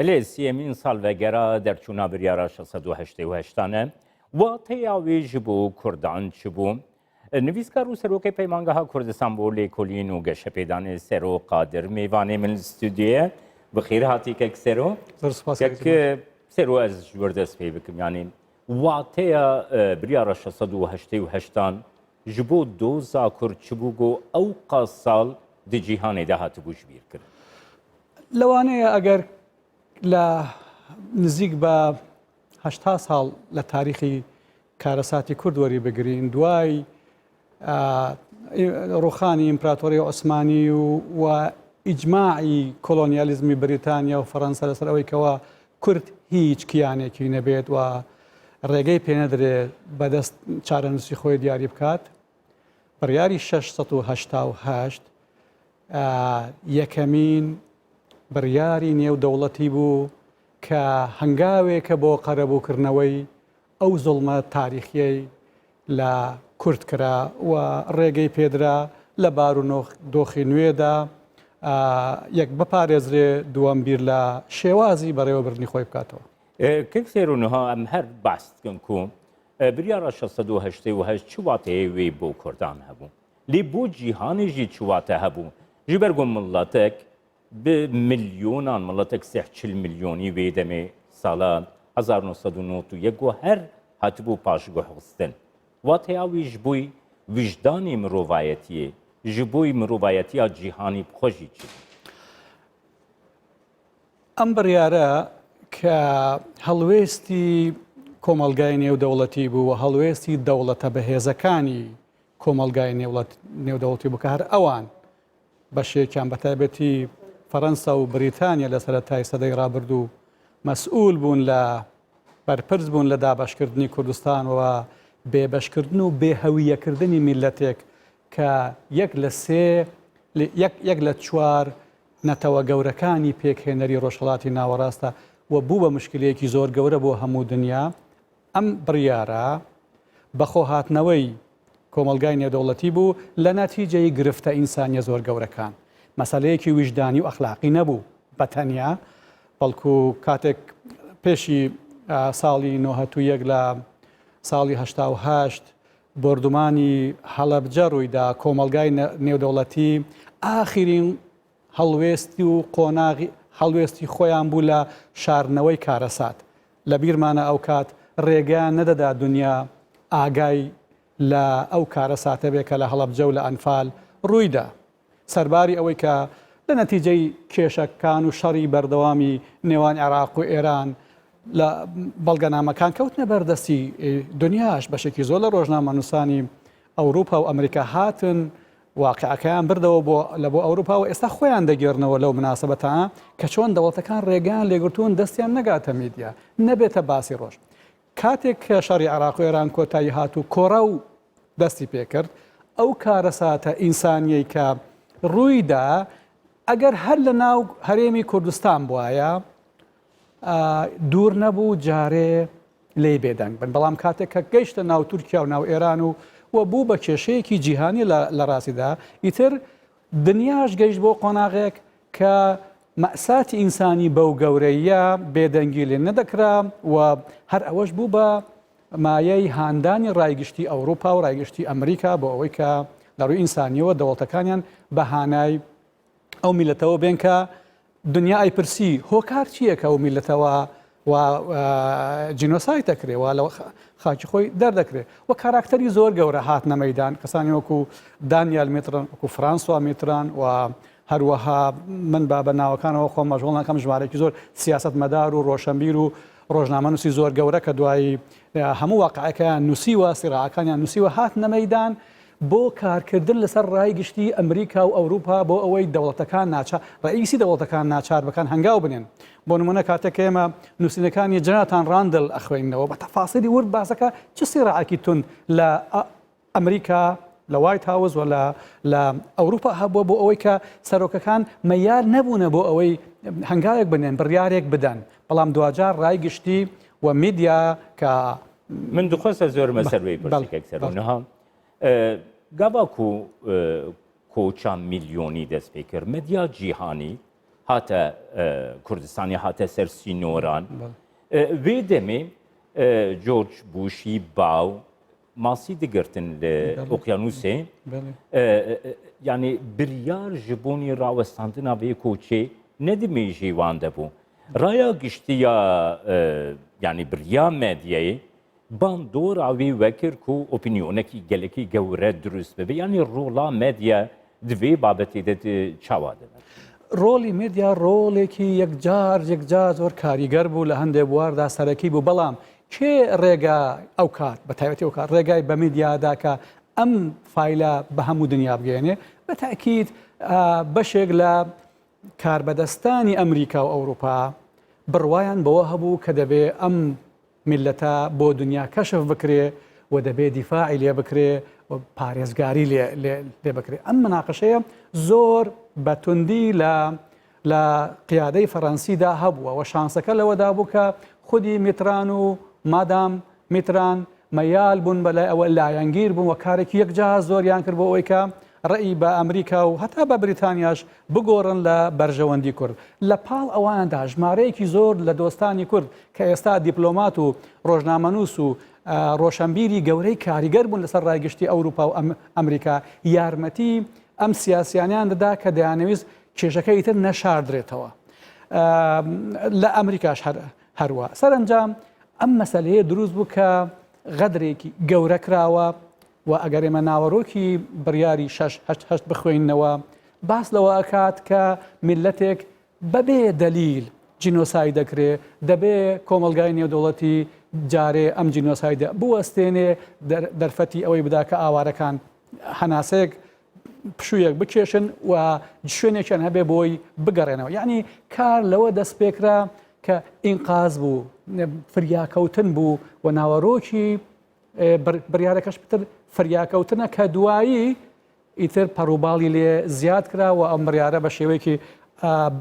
Belê siyemîn salvegera derçûna biryara 688 e. Wateya wê ji bo Kurdan çi bû? Nivîskar û Serokê Peymangeha Kurdistan bo Lêkolîn û Geşepêdanê Sero Qadir mêvanê min li stûdyoye. Bi xêr hatî kek Sero. Zor spas Kek Sero ez ji wir dest pê bikim yanî wateya biryara 688 an ji bo doza Kurd çi bû ku ew qas sal di cîhanê de hatibû jibîrkirin? لەوانەیە ئەگەر لە نزیک بە 80 ساڵ لە تاریخی کارەساتی کورد وەری بگرین دوای ڕوخانی ئیمپراتۆری عوسمانی و ئیجماعی کۆلۆنیالیزمی بریتانیا و فەڕەنسا لەسەر ئەوەی کەوا کورد هیچ کیانێکی نەبێت و ڕێگەی پێنەدرێ بەدەست چارەنووسی خۆی دیاری بکات بڕیاری 688 یەکەمین بڕیاری نێودەوڵەتی بوو کە هەنگاوێکە بۆ قەرەبووکردنەوەی ئەو زوڵمە تاریخیەی لە کورد کرا و ڕێگەی پێدرا لە بارونۆخ دۆخی نوێدا یەک بپارێزرێ دووەم بیر لە شێوازی بەڕێوەبردنی خۆی بکاتەوە. کەک سێرو نها ئەم هەر باس دکەن کو بریارا 688 چ واتەیە وێ بۆ کوردان هەبوو لێ بۆ جیهانێ ژی چ واتە هەبوو ژ بەر گو مڵەتەک ب ملیۆنان مڵەتەک سێح 40 ملیۆنی وێ دەمێ ساڵا 1991 گو هەر هاتبوو پاشگوهخستن واتەیا وی ژ بۆی ویژدانی مروڤایەتیێ ژ بۆی مروڤایەتیا جیهانی بخوە ژی چ بوو؟ ئەم بڕیارە کە هەڵوێستی کۆمەڵگای نێودەوڵەتی بوو و هەڵوێستی دەوڵەتە بەهێزەکانی کۆمەڵگای نێودەوڵەتی بوو کە هەر ئەوان بەشێکیان بەتایبەتی فەرەنسا و بریتانیا لە سەرەتای سەدەی ڕابردوو مەسئول بوون لە بەرپرس بوون لە دابەشکردنی کوردستان و بێبەشکردن و بێهەویەکردنی میللەتێک کە یەک لە سێ یەک لە چوار نەتەوە گەورەکانی پێکهێنەری ڕۆژهەڵاتی ناوەڕاستە و بوو بە مشکلەیەکی زۆر گەورە بۆ هەموو دنیا، ئەم بڕیارە بەخۆهاتنەوەی کۆمەڵگای نێودەوڵەتی بوو لە نەتیجەی گرفتە ئینسانیە زۆر گەورەکان. مەسەلەیەکی ویژدانی و ئەخلاقی نەبوو بە تەنیا، بەڵکو کاتێک پێشی ساڵی 91 لە ساڵی 88 بۆردومانی هەڵەبجە ڕوویدا، کۆمەڵگای نێودەوڵەتی ئاخیرین هەڵوێستی و قۆناغی هەڵوێستی خۆیان بوو لە شاردنەوەی کارەسات. لە بیرمانە ئەوکات ڕێگەیان نەدەدا دونیا ئاگای لە ئەو کارەساتە بێ کە لە هەڵەبجە و لە ئەنفال ڕوویدا. سەرباری ئەوەی کە لە نەتیجەی کێشەکان و شەڕی بەردەوامی نێوان عێراق و ئێران لە بەڵگەنامەکان کەوتنە بەردەستی دنیاش بەشێکی زۆر لە ڕۆژنامەنووسانی ئەوروپا و ئەمریکا هاتن واقعەکەیان بردەوە بۆ لە بۆ ئەوروپا و ئێستا خۆیان دەگێڕنەوە لەو مناسبەتانە کە چۆن دەوڵەتەکان ڕێگەیان لێگرتوون دەستیان نەگاتە میدیا نەبێتە باسی ڕۆژ کاتێک کە شەڕی عێراق و ئێران کۆتایی هات و کۆڕەو دەستی پێکرد ئەو کارەساتە ئینسانیەی کە ڕوویدا ئەگەر هەر لە ناو هەرێمی کوردستان بواە دوور نەبوو جارێ لێی بێدەنگ بن، بەڵام کاتێک کە گەیشتە ناو تورکیا و ناو ئێران و و بوو بە کێشەیەکی جیهانی لە ڕاستیدا ئیتر دنیاش گەیشت بۆ قۆناغێک کە مەساتی ئینسانی بەو گەورەیە بێدەنگی لێ نەدەکرا و هەر ئەوەش بوو بە مایەی هاندانی ڕایگشتی ئەوروپا و ڕایگشتی ئەمریکا بۆ ئەوەی کە لە ڕووی ئینسانیەوە دەوڵەتەکانیان بە هانای ئەو میلەتەوە بێن کە دنیا ئەیپرسی هۆکار چییە کە ئەو میلەتەوە و جینۆساید دەکرێ و لە خاکی خۆی دەردەکرێ و کاراکتەری زۆر گەورە هاتنە مەدان کەسانی وەکو دانیال میتران وەکو فرانسوا میتران و هەروەها من با بە ناوەکانەوە خۆم مەشغوڵ نەکەم ژمارەیەکی زۆر سیاسەتمەدار و ڕۆشنبیر و ڕۆژنامەنووسی زۆر گەورە کە دوایی هەموو واقعەکەیان نووسیوە سیراعەکانیان نووسیوە هاتنە مەدان بۆ کارکردن لەسەر ڕای گشتی ئەمریکا و ئەوروپا بۆ ئەوەی دەوڵەتەکان ناچار ڕئیسی دەوڵەتەکان ناچار بکەن هەنگاو بنێن. بۆ نمونە کاتێک کە ئێمە نووسینەکانی جناتان ڕاندل ئەخوێنینەوە بە تەفاسیلی ورد باسەکە چ سیراعێکی توند لە ئەمریکا لە وایت هاوس و لە لە ئەوروپا هەبووە بۆ ئەوەی کە سەرۆکەکان مەیار نەبوونە بۆ ئەوەی هەنگاوێک بنێن بڕیارێک بدەن بەڵام دواجار ڕای گشتی و میدیا کە من دخواستە زۆرمە سەروەی پرسی کەک سەرۆ نها گاوا کو کۆچا میلیۆنی دەست پێ کرد مەدیا جیهانی. هاتە کوردستانی هاتە سەر سینۆران وێ دەمێ جۆرج بوشی باو ماسی دگرتن لە ئۆقیانوسێ یعنی بریار ji بۆنی ڕاوەستاندنا vê koçê ne di mêjê wan de bû. Raya giştî ya yanî biriya medyayê bandora wê wekir ku opînyonekî gelekî gewre dirust bibe. Yanî rola medya di vê babetê de çawa dibe? ڕۆڵی مێدیا ڕۆڵێکی یەکجار یەکجار زۆر کاریگەر بوو لە هەندێک بواردا سەرەکی بوو بەڵام کێ ڕێگا ئەو کات بە تایبەتی ئەو کات ڕێگای بە میدیا دا کە ئەم فایلە بە هەموو دنیا بگەێنێ بە تاکیید بەشێک لە کاربەدەستانی ئەمریکا و ئەوروپا بڕوایان بەوە هەبوو کە دەبێ ئەم میللەتە بۆ دنیا کەشف بکرێ و دەبێ دیفاعی لێ بکرێ و پارێزگاری لێ بکرێ ئەم مناقشەیە زۆر بە توندی لە لە قیادەی فەڕەنسیدا هەبووە و شانسەکە لەوەدا بوو کە خودی میتران و مادام میتران مەیال بوون بەلای ئەوە لایەنگیر بوون و کارێکی یەکجار زۆریان کرد بۆ ئەوەی کە ڕێی بە ئەمریکا و هەتا بە بریتانیاش بگۆڕن لە بەرژەوەندی کورد. لە پاڵ ئەواندا ژمارەیەکی زۆر لە دۆستانی کورد کە ئێستا دیپلۆمات و ڕۆژنامەنووس و ڕۆشەنبیری گەورەی کاریگەر بوون لەسەر ڕای گشتی ئەوروپا و ئەمریکا یارمەتی ئەم سیاسیانیان دەدا کە دەیانەویست کێشەکە ئیتر نەشاردرێتەوە. لە ئەمریکاش هەر هەروا. سەرەنجام ئەم مەسەلەیە دروست بوو کە غەدرێکی گەورە کراوە و ئەگەر ئێمە ناوەرۆکی بڕیاری شەش هەشت هەشت بخوێنینەوە باس لەوە ئەکات کە میللەتێک بەبێ دەلیل جینۆساید دەکرێ، دەبێ کۆمەڵگای نێودەوڵەتی جارێ ئەم جینۆسایدە بوەستێنێ، دەرفەتی ئەوەی بدا کە ئاوارەکان هەناسەیەک پشوویەک بکێشن و شوێنێکیان هەبێ بۆی بگەڕێنەوە. یعنی کار لەوە دەست پێکرا کە ئینقاز بوو، فریاکەوتن بوو و ناوەرۆکی بڕیارەکەش پتر فریاکەوتنە کە دوایی ئیتر پەڕوباڵی لێ زیاد کرا و ئەم بڕیارە بە شێوەیەکی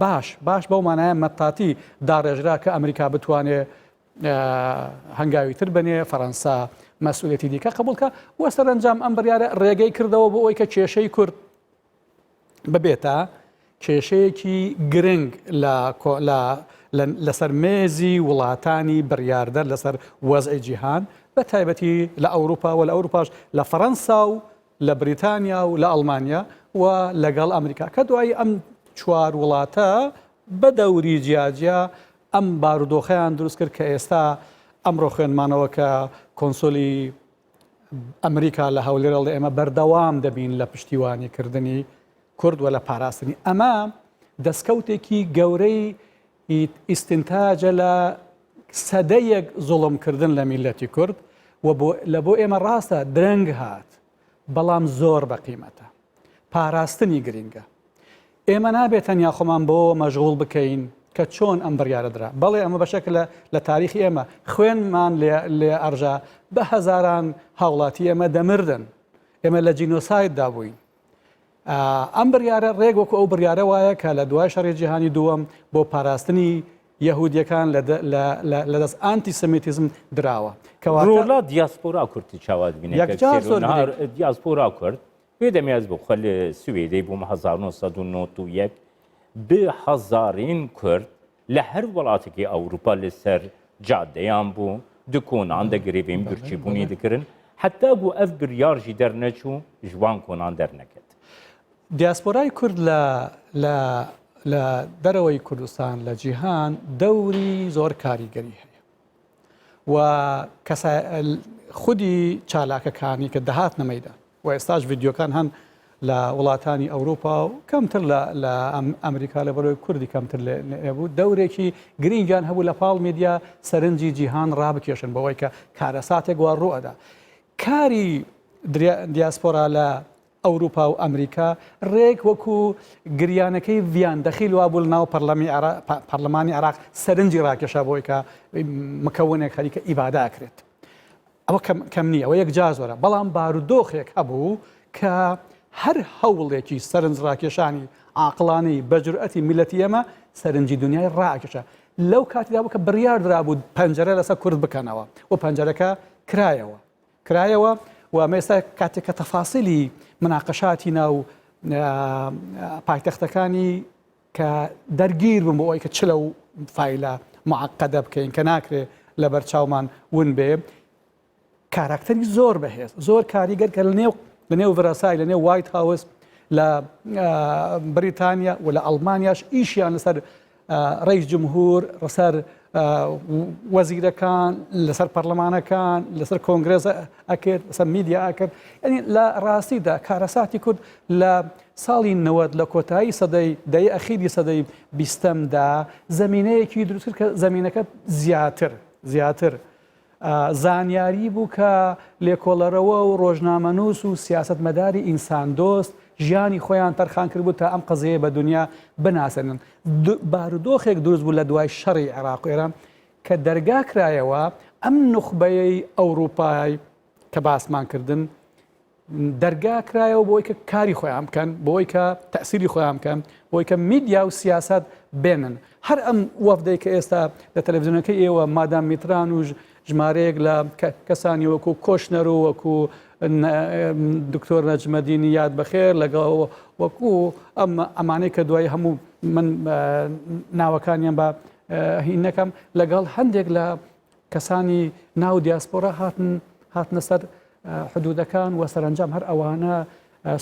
باش باش بەو مانایە مەتاتی داڕێژرا کە ئەمریکا بتوانێ هەنگاوی تر بنێ فەەنسا مەسئولەتی دیکە قبولکە و سەرنجام ئەم بڕیارە ڕێگەی کردەوە بۆ ئەوەی کە کێشەی کورد ببێتە کێشەیەکی گرنگ لەسەر مێزی وڵاتانی بڕیاردەر لەسەر وەزعی جیهان بە تایبەتی لە ئەوروپا و لە ئەوروپاش لە فەڕەنسا و لە بریتانیا و لە ئەڵمانیا و لەگەڵ ئەمریکا کە دوایی ئەم چوار وڵاتە بە دەوری جیاجیا ئەم بارودۆخەیان دروست کرد کە ئێستا ئەمڕۆ خوێندمانەوە کە کۆنسۆلی ئەمریکا لە هەولێر ئەڵێ ئێمە بەردەوام دەبین لە پشتیوانی کردنی کورد و لە پاراستنی ئەمە دەستکەوتێکی گەورەی ئیستنتاجە لە سەدەیەک زوڵمکردن لە میلەتی کورد و لە بۆ ئێمە ڕاستە درەنگ هات بەڵام زۆر بە قیمەتە پاراستنی گرینگە. ئێمە نابێت تەنیا خۆمان بەوەوە مەشغوڵ بکەین کە چۆن ئەم بڕیارە درا. بەڵێ ئەمە بەشێکە لە لە تاریخی ئێمە. خوێنمان لێ لێ ئەڕژا، بە هەزاران هاوڵاتی ئێمە دەمردن. ئێمە لە جینۆسایددا بووین. ئەم بڕیارە ڕێک وەکو ئەو بڕیارە وایە کە لە دوای شەڕی جیهانی دووەم بۆ پاراستنی یەهودیەکان لە دەست ئانتی سەمیتیزم دراوە. کەواتە ڕۆڵا دیاسپۆرا کورد چاوا دبینێ کە یەکجار زۆر گرنگ. دیاسپۆرا کورد وێ دەمێ ez bi xwe li Swêdê bûm 1991 bi hezarên Kurd li her welatekî Ewropa li ser cadeyan bû, di konan de grevên birçîbûnê dikirin. Heta ku ev biryar jî derneçû ji wan konan derneket. دیاسپۆرای کورد لە لە لە دەرەوەی کوردستان لە جیهان دەوری زۆر کاریگەری هەیە و کەسا خودی چالاکەکانی کە دەهاتنە مەیدان و ئێستاش ڤیدیۆکان هەن لە وڵاتانی ئەوروپا و کەمتر لە لە ئەمریکا لە بەرەوەی کوردی کەمتر لێ بوو دەورێکی گرنگیان هەبوو لە پاڵ میدیا سەرنجی جیهان ڕابکێشن بەوەی کە کارەساتێک وا ڕوئەدا کاری دیاسپۆرا لە ئەوروپا و ئەمریکا رێک وەکو گریانەکەی ڤیان دەخیل وابوو لە ناو پەرلەمانی عێراق سەرنجی ڕاکێشا بۆی کە مکەونێک خەریکە ئیبادە ئەکرێت. ئەوە کەم نییە ئەوە یەکجار زۆرە بەڵام بارودۆخێک هەبوو کە هەر هەوڵێکی سەرنج ڕاکێشانی عاقڵانەی بە جورئەتی میلەتی ئێمە سەرنجی دنیای ڕاکێشا لەو کاتیدا بوو کە بڕیار درابوو پەنجەرە لەسەر کورد بکەنەوە و پەنجەرەکە کرایەوە کرایەوە و ئەمە ئێستا کاتێک کە تەفاسیلی مناقەشاتی ناو پایتەختەکانی. کە دەرگیر بوون بۆ ئەوەی کە چ لەو فایلە معقدە بکەین کە ناکرێ لەبەر چاومان ون بێ کاراکتەری زۆر بەهێز زۆر کاریگەر کە لە نێو لە نێو ڤرسای لە نێو وایت هاوس لە بریتانیا و لە ئەڵمانیاش ئیشیان لەسەر ڕئیس جمهور ڕسەر وەزیرەکان لەسەر پەرلەمانەکان لەسەر کۆنگرێس ئەکرد لەسەر میدیا ئەکرد یعنی لە ڕاستیدا کارەساتی کورد لە ساڵی 90 لە کۆتایی سەدەی دەی ئەخیری سەدەی بیستەمدا زمینەیەکی دروست کرد کە زمینەکە زیاتر زیاتر زانیاری بوو کە لێکۆڵەرەوە و ڕۆژنامەنووس و سیاسەتمەداری ئینساندۆست ژیانی خۆیان تەرخان کردبوو تا ئەم قەزیەیە بە دونیا بناسێنن. بارودۆخێک دروست بوو لە دوای شەڕی عێراق و ئێران کە دەرگا کرایەوە ئەم نوخبەیەی ئەوروپای کە باسمان کردن دەرگا کرایەوە بۆی کە کاری خۆیان بکەن بۆی کە تەسیری خۆیان بکەن بۆی کە میدیا و سیاست بێنن هەر ئەم وەفدەی کە ئێستا لە تەلەڤزیۆنەکەی ئێوە مادام میتران و ژمارەیەک لە کەسانی وەکو کۆشنەر و وەکو دکتۆر نەجمەدینی یاد بەخێر لەگەڵ وەکو ئەم ئەمانەی کە دوای هەموو من ناوەکانیان بە هین نەکەم لەگەڵ هەندێک لە کەسانی ناو دیاسپۆرا هاتن هاتنە سەر حدودەکان و سەرەنجام هەر ئەوانە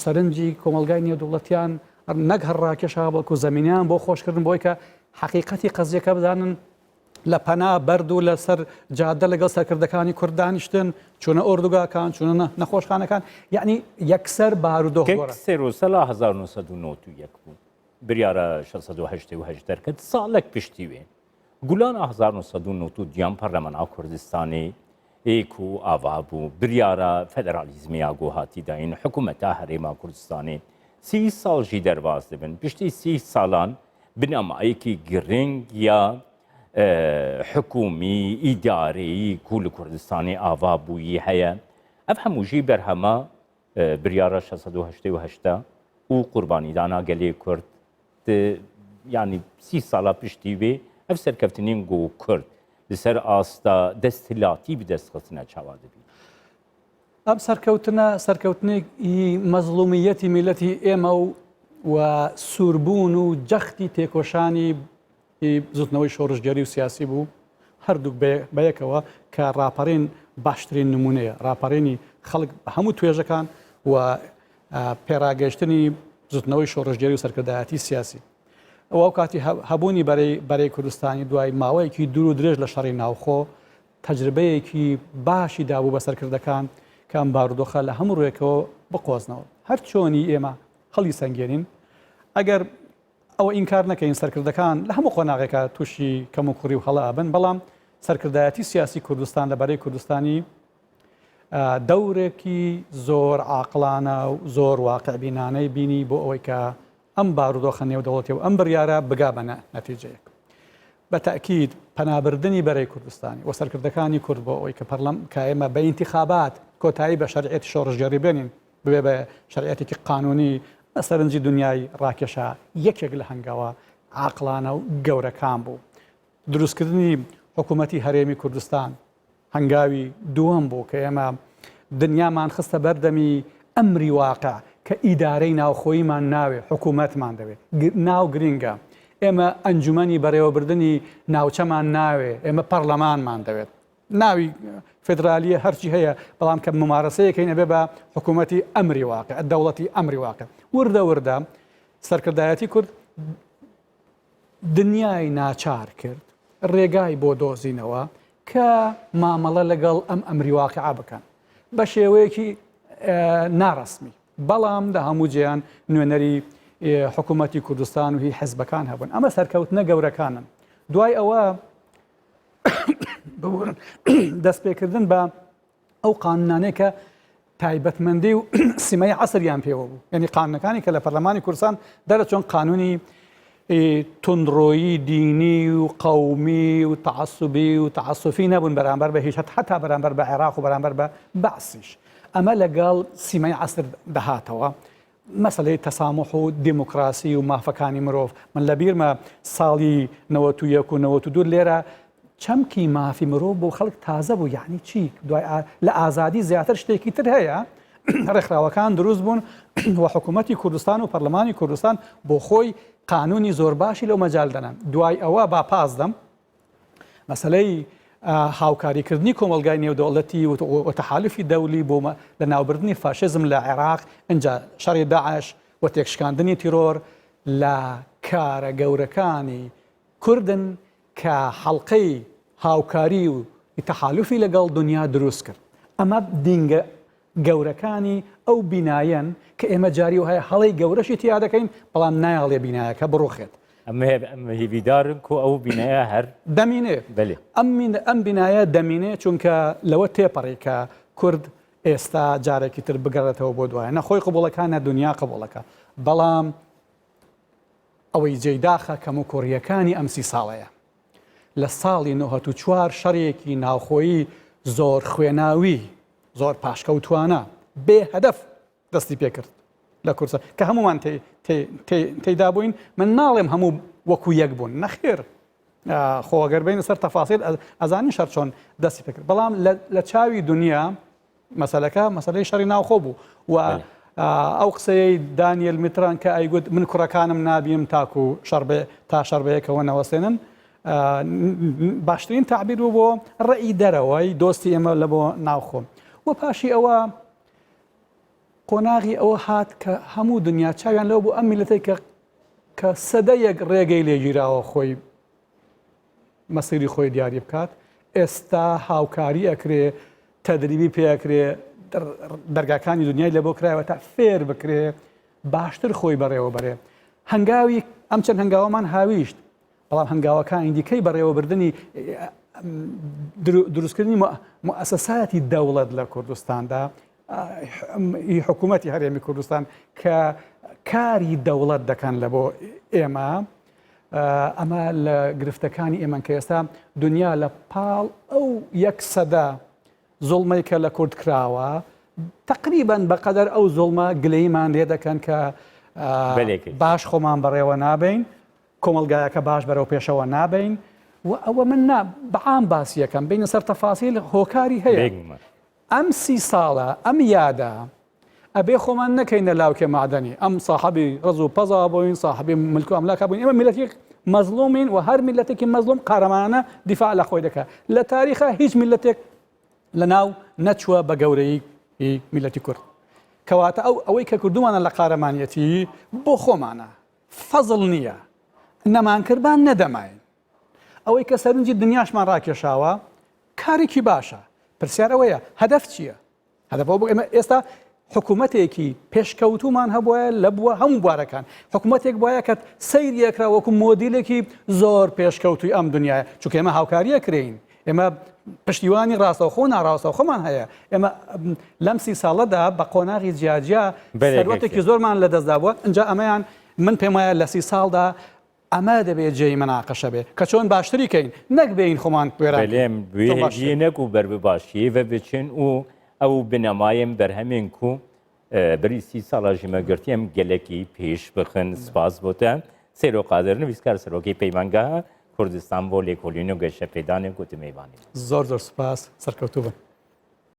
سەرنجی کۆمەڵگای نێودەوڵەتیان نەک هەر ڕاکێشا بەڵکو زەمینیان بۆ خۆشکردن بۆی کە حەقیقەتی قەزیەکە بزانن لە پەنا بەرد و لەسەر جادە لەگەڵ سەرکردەکانی کورد دانیشتن چوونە ئۆردوگاکان چوونە نەخۆشخانەکان یعنی یەکسەر بارودۆخ گۆڕا. سێرۆسەلا 1991 بوو بریارە 688 دەرکرد ساڵێک پشتی وێ گولانا 1992 پەرلەمانا کوردستانێ ێ کو ئاڤا بوو بریارا فێدرالیزمێ یا گو هاتی دایین حکوومەتا هەرێما کوردستانێ سی ساڵ ژی دەرباز دبن پشتی سی ساڵان بنەمایەکی گرنگ یا حکوومی ئیدارەیی کو لە کوردستانێ ئاڤا بوویی هەیە ئەv هەموو ژی بەرهەما بریارا 688 و قوربانیدانا گەلێ کورد یانی سی ساڵە پشتی وێ ئەv سەرکەفتنین گو کورد لەسەر ئاستا دەستهلاتی بدەست خستنە چاوا دەبی. ئەم سەرکەوتنە سەرکەوتنێکی مەزڵومیەتی میلەتی ئێمە و و سووربوون و جەختی تێکۆشانی بزوتنەوەی شۆڕشگێری و سیاسی بوو هەردووک بەیەکەوە کە ڕاپەڕین باشترین نمونەیە ڕاپەڕینی خەڵک بە هەموو توێژەکان و پێڕاگەیشتنی بزوتنەوەی شۆڕشگێری و سەرکردایەتی سیاسی ئەو ئەو کاتی هەبوونی بەرەی بەرەی کوردستانی دوای ماوەیەکی دوور و درێژ لە شەڕی ناوخۆ تەجربەیەکی باشی دابوو بە سەرکردەکان کە ئەم بارودۆخە لە هەموو ڕوێکەوە بقۆزنەوە هەر چۆنی ئێمە هەڵی سەنگێنین ئەگەر ئەوە ئینکار نەکەین سەرکردەکان لە هەموو قۆناغێکا تووشی کەموکوڕی و هەڵە ئەبن بەڵام سەرکردایەتی سیاسی کوردستان لە بەرەی کوردستانی دەورێکی زۆر عاقڵانە و زۆر واقعبینانەی بینی بۆ ئەوەی کە ئەم بارودۆخە نێودەوڵەتی و ئەم بڕیارە بگا بە نەتیجەیەک. بە تەئکید پەنابردنی بەرەی کوردستانی و سەرکردەکانی کورد بۆ ئەوەی کە پەرلەم کە ئێمە بە ئینتیخابات کۆتایی بە شەرعیەتی شۆڕشگێڕی بێنین ببێ بە شەرعیەتێکی قانونی بە سەرنجی دنیای ڕاکێشا یەکێک لە هەنگاوە عاقڵانە و گەورەکان بوو. دروستکردنی حکوومەتی هەرێمی کوردستان هەنگاوی دووەم بوو کە ئێمە دنیامان خستە بەردەمی ئەمری واقع کە ئیدارەی ناوخۆییمان ناوێ حکوومەتمان دەوێ ناو گرینگە ئێمە ئەنجومەنی بەڕێوەبردنی ناوچەمان ناوێ ئێمە پەرلەمانمان دەوێت ناوی فدرالیە هەرچی هەیە بەڵام کە ممارەسەیەکەین ئەبێ بە حکوومەتی ئەمری واقع دەوڵەتی ئەمری واقع وردە وردە سەرکردایەتی کورد دنیای ناچار کرد ڕێگای بۆ دۆزینەوە کە مامەڵە لەگەڵ ئەم ئەمری واقعە بکەن بە شێوەیەکی ناڕەسمی بەڵام لە هەموو جێیان نوێنەری حکوومەتی کوردستان و هی حزبەکان هەبوون ئەمە سەرکەوتنە گەورەکانن دوای ئەوە دەستپێکردن بە ئەو قانونانەی کە تایبەتمەندی و سیمای عەسریان پێوە بوو یعنی قانونەکانی کە لە پەرلەمانی کوردستان دەرەچۆن قانونی تونڕۆیی دینی و قەومی و تعسبی و تعسفی نەبوون بەرامبەر بە هیچ حتا بەرامبەر بە عێراق و بەرامبەر بە بەعسیش ئەمە لەگەڵ سیمای عەسر دەهاتەوە مەسەلەی تەساموح و دیموکراسی و مافەکانی مرۆڤ، من لەبیرمە ساڵی 91 و 92 لێرە چەمکی مافی مرۆڤ بۆ خەڵک تازە بوو یعنی چی دوای لە ئازادی زیاتر شتێکی تر هەیە. ڕێکخراوەکان دروست بوون و حکوومەتی کوردستان و پەرلەمانی کوردستان بۆ خۆی قانونی زۆر باشی لەو مەجال دەنان. دوای ئەوە با پاس دەم مەسەلەی هاوکاریکردنی کۆمەڵگای نێودەوڵەتی و تەحالفی دەولی بۆ لەناوبردنی فاشیزم لە عێراق، ئینجا شەڕی داعش و تێکشکاندنی تیرۆر لە کارە گەورەکانی کوردن کە حەڵقەی هاوکاری و تەحالوفی لەگەڵ دونیا دروست کرد. ئەمە دینگە گەورەکانی ئەو بینایەن کە ئێمە جاری وهایە هەڵەی گەورەشی تیا دەکەین بەڵام نایەڵێ بینایەکە بڕوخێت. ئەم هیویدارن کو ئەو بینایە هەر دەمینێ. بەلێ. ئەم بینایە دەمینێ چونکە لەوە تێپەڕی کە کورد ئێستا جارێکی تر بگەڕێتەوە بۆ دوایە نە خۆی قبوڵەکە نە دونیا قبوڵەکە بەڵام ئەوەی جێی داخە کەموکوڕییەکانی ئەم سی ساڵەیە. لە ساڵی 94 شەڕێکی ناوخۆیی زۆر خوێناوی، زۆر پاشکەوتوانە، بێ هەدەف دەستی پێکرد لە کوردستان کە هەمومان تێیدا بووین، من ناڵێم هەموو وەکو یەک بوون، نەخێر خۆ گەر بینە سەر تەفاسیل ئەزانین شەر چۆن دەستی پێکرد، بەڵام لە چاوی دنیا مەسەلەکە مەسەلەی شەڕی ناوخۆ بوو و ئەو قسەیەی دانیێل میتران کە ئەیگوت من کوڕەکانم نابیم تاکو شەڕ بێ تا شەڕ بەیەکەوە نەوەستێنن باشترین تعبیر بوو بۆ ڕێی دەرەوەی دۆستی ئێمە لە بۆ ناوخۆ و پاشی ئەوە قۆناغی ئەوە هات کە هەموو دنیا چاویان لەوە بوو ئەم میلەتێک کە کە سەدەیەک ڕێگەی لێگیراوە خۆی مەسیری خۆی دیاری بکات ئێستا هاوکاری ئەکرێ تەدریبی پێ ئەکرێ دەرگاکانی دنیای لە بۆ کرایەوە تا فێر بکرێ باشتر خۆی بەڕێوە بەرێ هەنگاوی ئەم چەند هەنگاوەمان هاویشت بەڵام هەنگاوەکانی دیکەی بەڕێوەبردننی دروستکردنی موئەسەساتی دەوڵەت لە کوردستاندا حکوومەتی هەرێمی کوردستان کە کاری دەوڵەت دەکەن لە بۆ ئێمە ئەمە لە گرفتەکانی ئێمەن کە ئێستا دنیا لە پاڵ ئەو یەک سەدە زوڵمەی کە لە کورد کراوە تقریبان بەقەدەر ئەو زوڵمە گلەیمان لێ دەکەن کە باش خۆمان بەڕێوە نابین کۆمەڵگایەکە باش بەرەو پێشەوە نابین و ئەوە من نا بەعام باسیەکەم بینە سەر تەفاسیل هۆکاری هەیە ئەم سی ساڵە ئەم یادە ئەبێ خۆمان نەکەینە لاوکێ مەعدەنی ئەم ساحەبی ڕەز و پەزا بووین ساحەبی ملک و ئەملاکا بووین ئێمە میللەتێک مەزڵومین و هەر میللەتێکی مەزڵوم قارەمانانە دیفاع لە خۆی دەکات لە تاریخا هیچ میللەتێک لە ناو نەچووە بە گەورەیی میللەتی کورد کەواتە ئەو ئەوەی کە کردومانە لە قارەمانیەتی بۆ خۆمانە فەزڵ نییە نەمانکردبان نەدەماین ئەوەی کە سەرنجی دنیاشمان ڕاکێشاوە کارێکی باشە پرسیار ئەوەیە هەدەف چییە؟ هەدەف ئەوە بوو ئێمە ئێستا حکوومەتێکی پێشکەوتومان هەبووە لە بووە هەموو بوارەکان حکوومەتێک وایە کە سەیری ئەکرا وەکو مۆدیلێکی زۆر پێشکەوتوی ئەم دنیاە چونکە ئێمە هاوکاریە کرێین ئێمە پشتیوانی ڕاستەوخۆ ناڕاستەوخۆمان هەیە ئێمە لەم سی ساڵەدا بە قۆناغی جیاجیا سەروەتێکی زۆرمان لەدەستدا بووە ئینجا ئەمەیان من پێم وایە لە سی ساڵدا ئەمە دەبێ جێی مەناقەشە بێ کە چۆن باشتری کەین نەک بێین خۆمان وێران بەلێم کەین. چۆن باشتر وێ کەین. نەک و بەر bi başiyê ve biçin û ew binemayên berhemên ku berî sî sala ji me girtî em gelekî pêş bixin. Spas bo te Sêro Qadir nivîskar serokê Peymangeha Kurdistan bo lêkolîn û geşepêdanê ku tu mêvanî. زۆر زۆر سوپاس سەرکەوتوو بن.